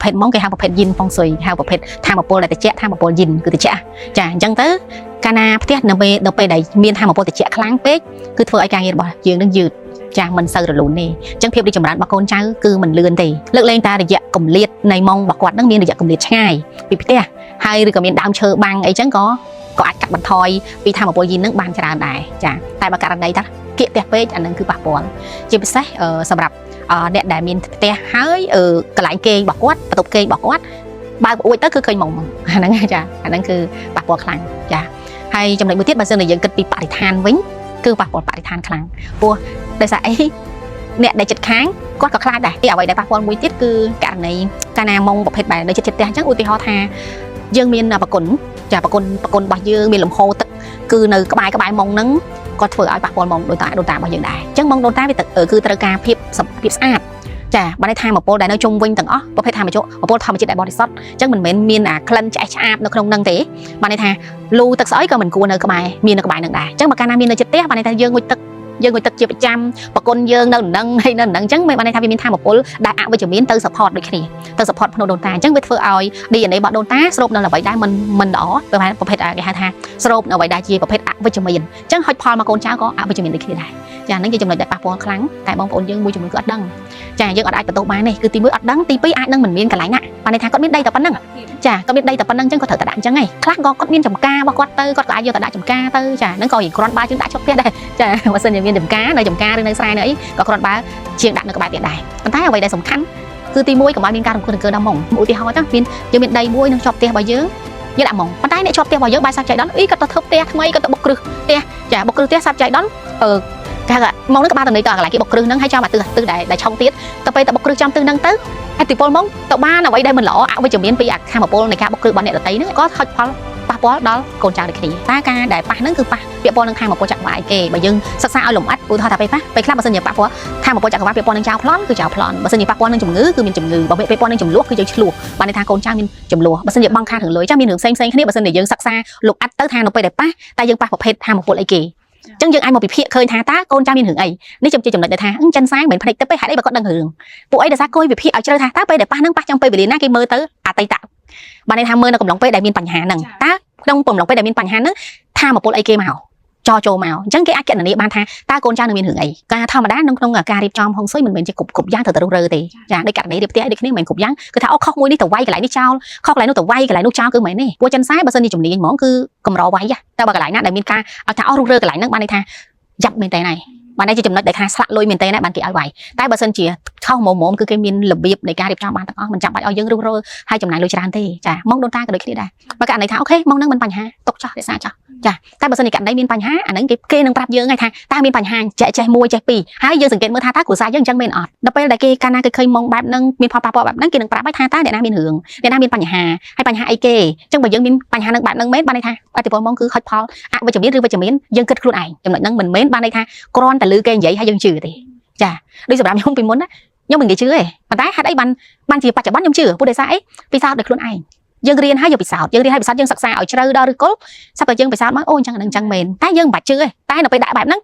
ភេទម៉ុងគេហៅប្រភេទយិនហ្វុងស៊ុយហៅប្រភេទធម៌ពលដែលត្រជាក់ធម៌ពលយិនគឺត្រជាក់ចាអញ្ចឹងទៅកាលណាផ្ទះនៅពេលដល់ពេលដែលមានធម៌ពលត្រជាក់ខ្លាំងពេកគឺធ្វើឲ្យការងាររបស់យើងនឹងយឺតចាមិនសូវរលូនទេអញ្ចឹងភាពរីកចម្រើនរបស់កូនចៅគឺមិនលឿនទេលើកលែងតែរយៈកម្លៀតនៃម៉ុងរបស់គាត់នឹងមានរយៈកម្លៀតឆ្ងាយពីផ្ទះហើយឬក៏មានដើមឈើបាំងអីចឹងក៏ក៏អាចកាត់បន្ថយពីធម៌ពលយិននឹងបានច្រើនដែរចាតែបើករណីថាគៀកផ្ទះពេកអានឹងគឺប៉ះពាល់ជាពិសេសសម្រាប់អ្នកដែលមានផ្ទះហើយកន្លែងគេងរបស់គាត់បន្ទប់គេងរបស់គាត់បើកប្អួយទៅគឺឃើញម៉ុងអាហ្នឹងចាអាហ្នឹងគឺប៉ះពាល់ខ្លាំងចាហើយចំណុចមួយទៀតបើសិនជាយើងគិតពីបរិស្ថានវិញគឺប៉ះពាល់បរិស្ថានខ្លាំងព្រោះដោយសារអីអ្នកដែលចិត្តខាងគាត់ក៏ខ្លាចដែរទីអ្វីដែលប៉ះពាល់មួយទៀតគឺករណីកាលណាម៉ុងប្រភេទបែបនៅចិត្តផ្ទះអញ្ចឹងឧទាហរណ៍ថាយើងមានប្រគុណចាប្រគុណប្រគុណរបស់យើងមានលំហូរទឹកគឺនៅក្បែរក្បែរម៉ុងហ្នឹងក៏ធ្វើឲ្យប៉ះពាល់ម៉ុងដូនតាដូនតារបស់យើងដែរអញ្ចឹងម៉ុងដូនតាវាគឺត្រូវការភាពភាពស្អាតចាបានន័យថាមពលដែលនៅជុំវិញទាំងអស់ប្រភេទធម្មជាតិមពលធម្មជាតិដែលបរិសុទ្ធអញ្ចឹងមិនមែនមានអាក្លិនឆ្អេះឆ្អាបនៅក្នុងនឹងទេបានន័យថាលូទឹកស្អុយក៏មិនគួរនៅក្បែរមាននៅក្បែរនឹងដែរអញ្ចឹងបើកាលណាមាននៅជិតផ្ទះបានន័យថាយើងងុយទឹកយើងងុយទឹកជាប្រចាំប្រគុណយើងនៅនឹងហើយនៅនឹងអញ្ចឹងមានន័យថាវាមានធម៌ពលដែលអវិជ្ជមានទៅ support ដូចគ្នាទៅ support ភ្នោដូនតាអញ្ចឹងវាធ្វើឲ្យ DNA របស់ដូនតាស្រូបនៅអ្វីដែលមិនមិនល្អប្រភេទគេហៅថាស្រូបនៅអ្វីដែលជាប្រភេទអវិជ្ជមានអញ្ចឹងហុចផលមកកូនចៅក៏អវិជ្ជមានដូចគ្នាដែរចាហ្នឹងជាចំណុចដែលប៉ះពាល់ខ្លាំងតែបងប្អូនយើងមួយចំនួនគឺអត់ដឹងចាយើងអត់អាចបន្ទោសបានទេគឺទី1អត់ដឹងទី2អាចនឹងមិនមានកន្លែងណាបានន័យថាគាត់មានដីតែប៉ុណ្្នឹងចាគាត់មានដីតែប៉ុណ្្នឹងអញ្ចឹងគាត់ត្រូវតែដាក់អញ្ចឹងឯងខ្លះក៏គាត់មានចំការរបស់គាត់ទៅគាត់ក៏អាចយកទៅដាក់ចំការទៅចាហ្នឹងក៏រៀងគ្រាន់បើជាងដាក់ជប់ផ្ទះដែរចាបើសិនជាមានចំការនៅចំការឬនៅស្រែនៅអីក៏គ្រាន់បើជាងដាក់នៅក្បែរផ្ទះដែរប៉ុន្តែអ្វីដែលសំខាន់គឺទី1កុំឲ្យមានការរង្គោះរង្គើដល់ម៉ងឧទាហរណ៍ចាមានយើងមានដីមួយនឹងជាប់ផ្ទះរបស់យើងយើងដាក់ម៉ងប៉ុន្តែអ្នកជាប់ផ្ទះរបស់យើងបាយសាប់ចៃដន្យអីគាត់ទៅធ្វើផ្ទះថ្មីគាត់ទៅបុកគ្រឹះផ្ទះចាបុកគ្រឹះផ្ទះសាប់ចៃដន្យអឺគេហៅម៉ងនឹងក្បាលតនីទៅកន្លែងគេបុកគ្រឹះហ្នឹងហើយចាំអាទិសទិសដែលដែលឆុងទៀតទៅពេលទៅបុកគ្រឹះចំទិសហ្នឹងទៅអតិពលម៉ងទៅបានអ្វីដែលមិនល្អអវិជ្ជមានពីអាធម៌ពលនៃការបុកគ្រឹះរបស់អ្នកដទៃហ្នឹងក៏ហុចផលប៉ះពាល់ដល់កូនចៅដូចគ្នាតែការដែលប៉ះហ្នឹងគឺប៉ះពាក់ព័ន្ធនឹងធម៌ពលចក្រវាឡគេបើយើងសិក្សាឲ្យលម្អិតឧទាហរណ៍ថាពេលប៉ះពេលខ្លះបើសិនជាប៉ះពាល់ធម៌ពលចក្រវាលពាក់ព័ន្ធនឹងចៅប្លន់គឺចៅប្លន់បើសិនជាប៉ះពាល់នឹងជំងឺគឺមានជំងឺបើពាក់ព័ន្ធនឹងចំនួនគឺយើងឆ្លោះបានន័យថាកូនចៅមានចំនួនបើសិនជាបងខាតរឿងលុយចាមានរឿងផ្សេងផ្សេងគ្នាបើសិនជាយើងសិក្សាលម្អិតទៅថានៅពេលដែលប៉ះតែយើងប៉ះប្រភេទធម៌ពលអីគេចឹងយើងអាចមកពិភាក្សាឃើញថាតើកូនចៅមានរឿងអីនេះជាចំណុចដែលថាចិនសែងមិនភ្នែកទឹកទេហេតុអីបើគាត់ដឹងរឿងពួកអីដោយសារគួយវិភាគឲ្យជ្រៅថាតើពេលដែលប៉ះនឹងប៉ះចំពេលវេលាណាគេមើលទៅអតីតបានន័យថាមើលនៅកំឡុងពេលដែលមានបញ្ហាហ្នឹងតើក្នុងកំឡុងពេលដែលមានបញ្ហាហ្នឹងធម៌ពលអីគេមកចចូលមកអញ្ចឹងគេអាចគណនាបានថាតើកូនចៅនឹងមានរឿងអីការធម្មតានៅក្នុងការរៀបចំហុងស៊ុយមិនមែនជាគ្រប់គ្រប់យ៉ាងត្រូវតែរុះរើទេចាដូចករណីរៀបផ្ទះដូចគ្នាមិនមែនគ្រប់យ៉ាងគឺថាអូខុសមួយនេះទៅវាយកន្លែងនេះចោលខុសកន្លែងនោះទៅវាយកន្លែងនោះចោលគឺមិនមែនទេព្រោះចិនសែបើសិនជាជំនាញហ្មងគឺកម្រវាយតែបើកន្លែងណាដែលមានការឲ្យថាអស់រុះរើកន្លែងហ្នឹងបានន័យថាយ៉ាប់មែនតើហើយបានន័យជាចំណុចដែលថាស្លាក់លុយមែនតើបានគេឲ្យវាយតែបើសិនជាខុសមុំមុំគឺគេមានរបៀបនៃការរៀបចំបានទាំងអស់មិនចាំបាច់ឲ្យយើងរុះរើហើយចំណាយលុយច្រើនទេចាមកដូនតាក៏ដូចគ្នាដែរបើករណីថាOK មកនឹងមិនបញ្ហាទុកចោះរក្សាចោះចាតែបើសិនជាករណីមានបញ្ហាអាហ្នឹងគេគេនឹងប្រាប់យើងហើយថាតើមានបញ្ហាចេះចេះមួយចេះពីរហើយយើងសង្កេតមើលថាតើគ្រួសារយើងអញ្ចឹងមែនអត់ដល់ពេលដែលគេកាលណាគេឃើញម៉ងបែបហ្នឹងមានផលប៉ះពាល់បែបហ្នឹងគេនឹងប្រាប់ហើយថាតើអ្នកណាមានរឿងអ្នកណាមានបញ្ហាហើយបញ្ហាអីគេអញ្ចឹងបើយើងមានបញ្ហានឹងបែបហ្នឹងមែនបានន័យថាអតិពលម៉ងគឺហុចផលអវិជ្ជមានឬវិជ្ជមានយើងគិតខ្លួនឯងចំណុចហ្នឹងមិនមែនបានន័យថាគ្រាន់តែលឺគេនិយាយហើយយើងជឿទេចាដូចសម្រាប់ខ្ញុំពីមុនណាខ្ញុំមិននិយាយជឿទេប៉ុន្តែហេតុអីបានបានជាបច្ចុប្បន្នខ្ញុំជឿព្រោះដោយសារអីពិសោធន៍ដោយខ្លួនឯងយើងរៀនហើយយកពិសោធន៍យើងរៀនហើយពិសោធន៍យើងសិក្សាឲ្យជ្រៅដល់ឫសគល់ស្រាប់តែយើងពិសោធន៍មកអូអញ្ចឹងអានឹងអញ្ចឹងមែនតែយើងមិនបាច់ជឿទេតែនៅពេលដាក់បែបហ្នឹង